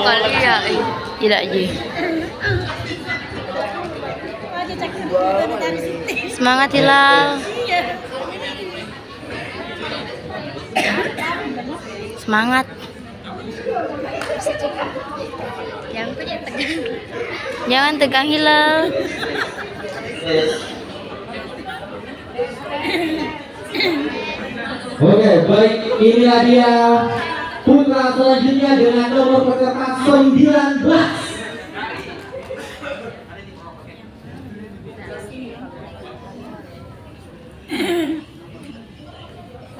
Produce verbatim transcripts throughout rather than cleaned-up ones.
Kali ya, eh. Tidak ji. Semangat, Hilal. Semangat. Jangan tegang. Jangan tegang, Hilal. Oke, baik. Inilah dia putra selanjutnya dengan nomor peserta sembilan belas.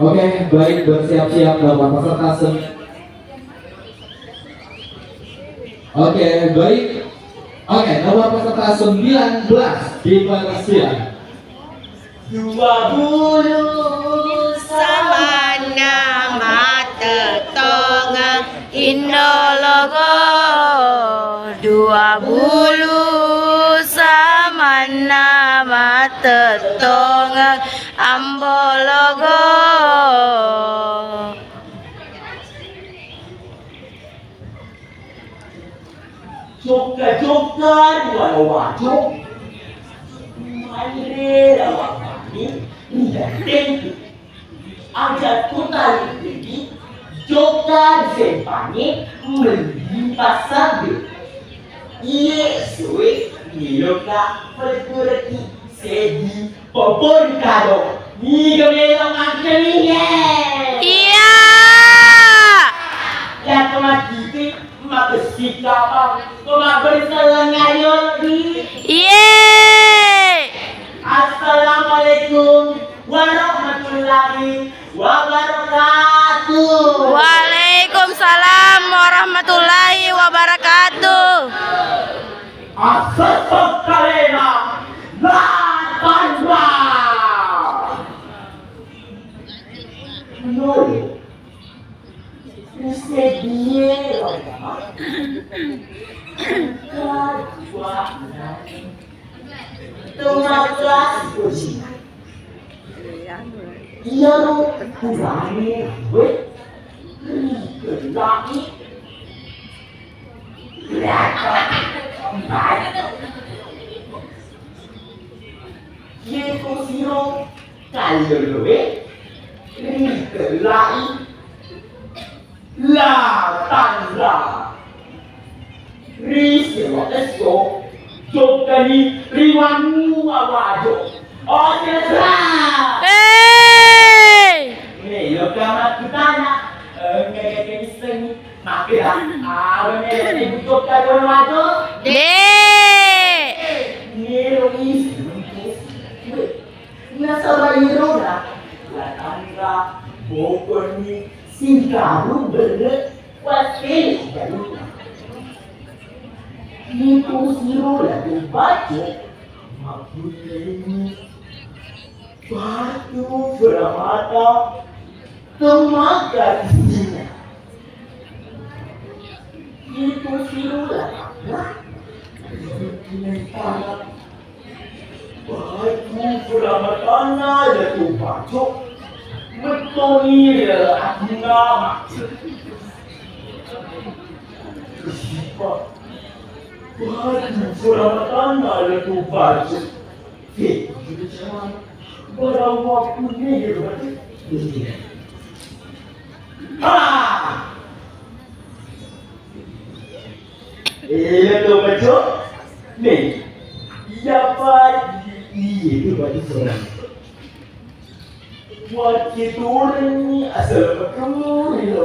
Oke, baik, bersiap-siap nomor peserta sem-, oke, baik. Oke, nomor peserta sembilan belas dipersilakan. Dua bulu samanna matettongeng Indologo, dua bulu samanna matettongeng Ambologo. Jokka-jokka dua wajo, maire lawang mani, udah tentu. Aja kutali diri, jokka disempangi, melimpah sabbe. Iye soe, iye loka, perkureki, sedi, Popon kado, niga melo makkenihe? Iya. Yako makkite, makessing kapang, ko mabbere selleng ayo di. Iye. Assalamualaikum warahmatullahi wabarakatuh. Waalaikumsalam warahmatullahi wabarakatuh. Assessok kalena, la tanra. Nolo. Sedie, Toma kelas uji. Iyaro purane we ri kella'i. Yeko siro kalloloe ri kella'i. La tanra. Ri sewa esso, jokkani ri wanua wajo. Oke, sera. Hei! Melo ka makkutana, engka ga kemissengi. Makkeda, awa melo ka jokka ri wanua wajo? De. Melo isi. Nasaba iyarona, La Tanra, Bokonni, Singkaru, Berre, Wassele, Galunga. Iko siro La Tobaco, mabbutteni batu peramata, temmaga isinya. Iko siro La Tanra, batu peramatanna La Tobaco, mettoni ri laleng atinna macet. Sipa, batu peramatanna La Tobaco. Eh, bicara. Barang waktu ini, ya, berarti. Ha! Iya to, Baco. Nih, iyapa iye tu batu perang. Wacce turenni asal makemuri lo.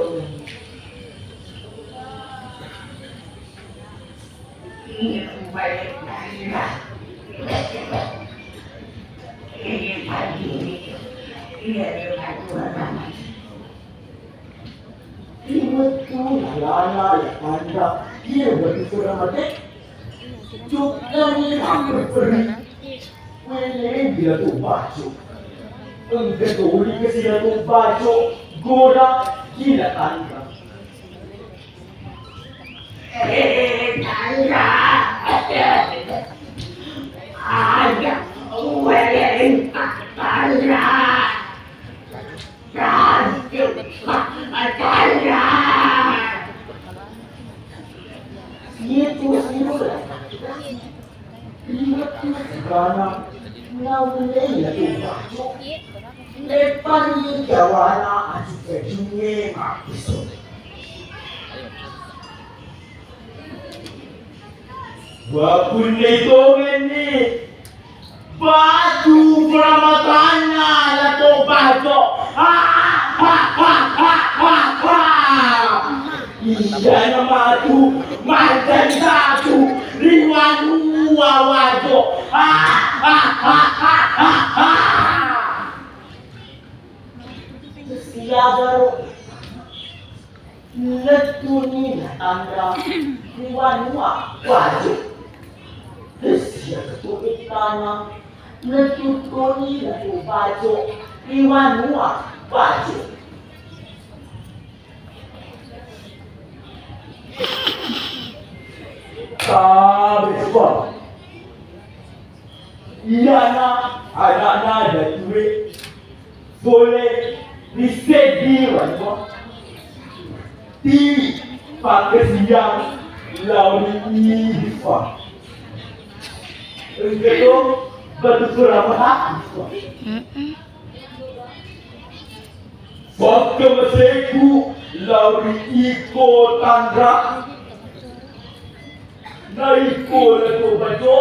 Ri wettu nalana La Tanra, iyaro batu perang mate, jokkani mapperi. Wele bila to baco. Engka toli kasi La Tobaco, goda ki La Tanra. Eh, Tanra. Ada, wele, Tanra. Kaya. Itu sih. Ri wettu purana naullei Datu Baco, leppani jawana aju-ajungnge mappeso. Wappunnai tongenni batu puramatanna Datu Baco. Iyana matu mancaji tatu ri wanua Wajo. Siagaro lettuni natanra ri wanua Wajo. Siaga to ettana lettuttoni Datu Baco ri wanua Wajo. Tabe, Pak. Iyana ana'na Datue pole ri seddi wanua. Tiwi pakkasiwiang lao ri Idifa. Engka to batu puramatanna. Mm-mm. Pakkamaseku lao ri iko Tanra. Na iko Datu Baco,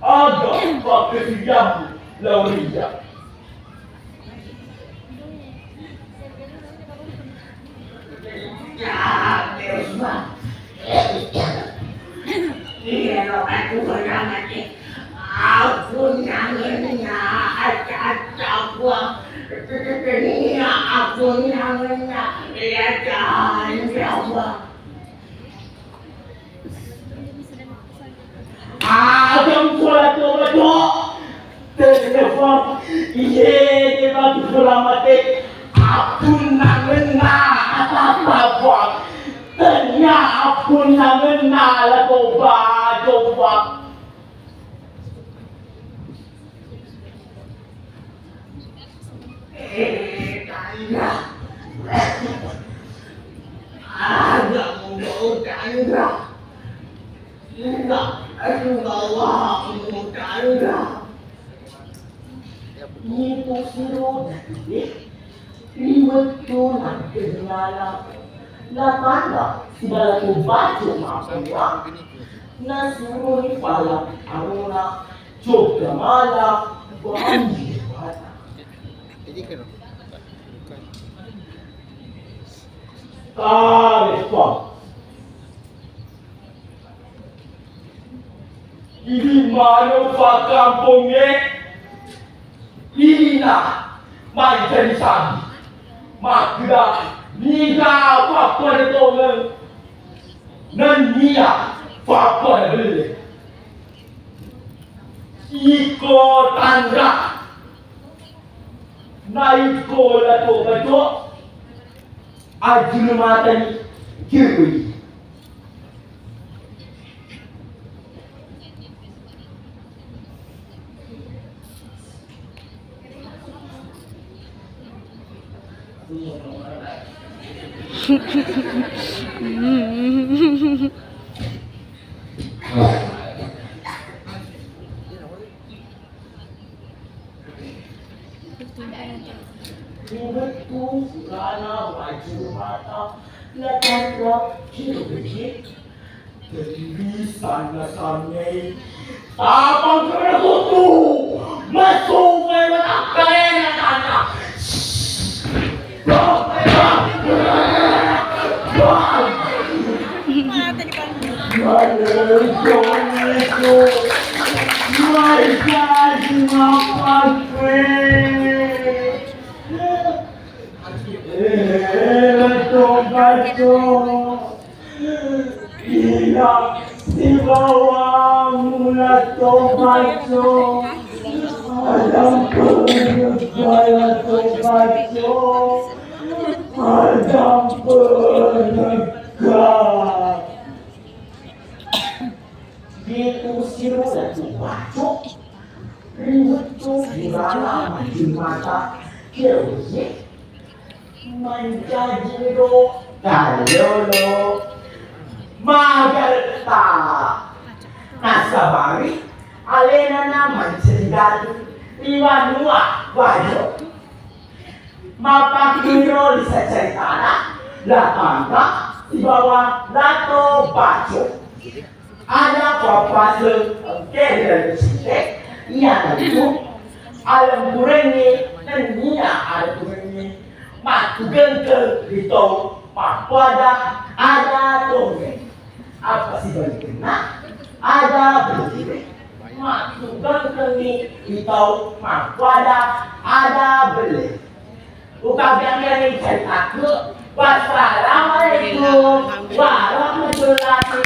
aga pakkasiwiammu lao ri iyya? Iyaro atuwonna mate, appunnangenna ata-atta Puang. Tania appunnangenna iyata Puang. Agam pura to beto. Telepon. Iye, de batu pura mate. Appunnangenna ata-atta Puang. Tania appunnangenna la toba, toba. Eh, Tanra. Aga mubau Tanra. Enggak, enggak, wah, mubau Tanra. Nitu siro dati. Ri wettu nakkennana, natanra sibawa Datu Baco mappua, nasuroi pala arona cokka mala bangi dewata. Tarepa. Idi maneng pakkampongnge, idina mancaji sabi. Makkeda niga pappada tongeng nennia pappada belle. Iko Tanra, na iko La Tobaco, ajjulu matani kirui. Ri wettu purana wajjulu mata, natanra kirui. Dewi sanna-sannai tapang kena kutu, messu mai matakkalena tanra. Iya, sibawamu La Tobaco. Ada perega La Tobaco. Ada perega. Itu siro La Tobaco. Ribut tu di mana mata. Kira. Mancaji do kallolo magaretta. Nasabari alenana mancaji galung ri wanua Wajo. Mappakkiro lisa caritana La Tangka sibawa La Tobaco. Ada papase engke ri laleng cite, iyanaritu alempurengnge nennia alempurengnge mattugengkeng ri tau mappada ada tongeng. Apa sibalikenna ada belle mattugengkengngi ri tau mappada ada belle. Upabiangkangngi caritaku. Wassalamualaikum warahmatullahi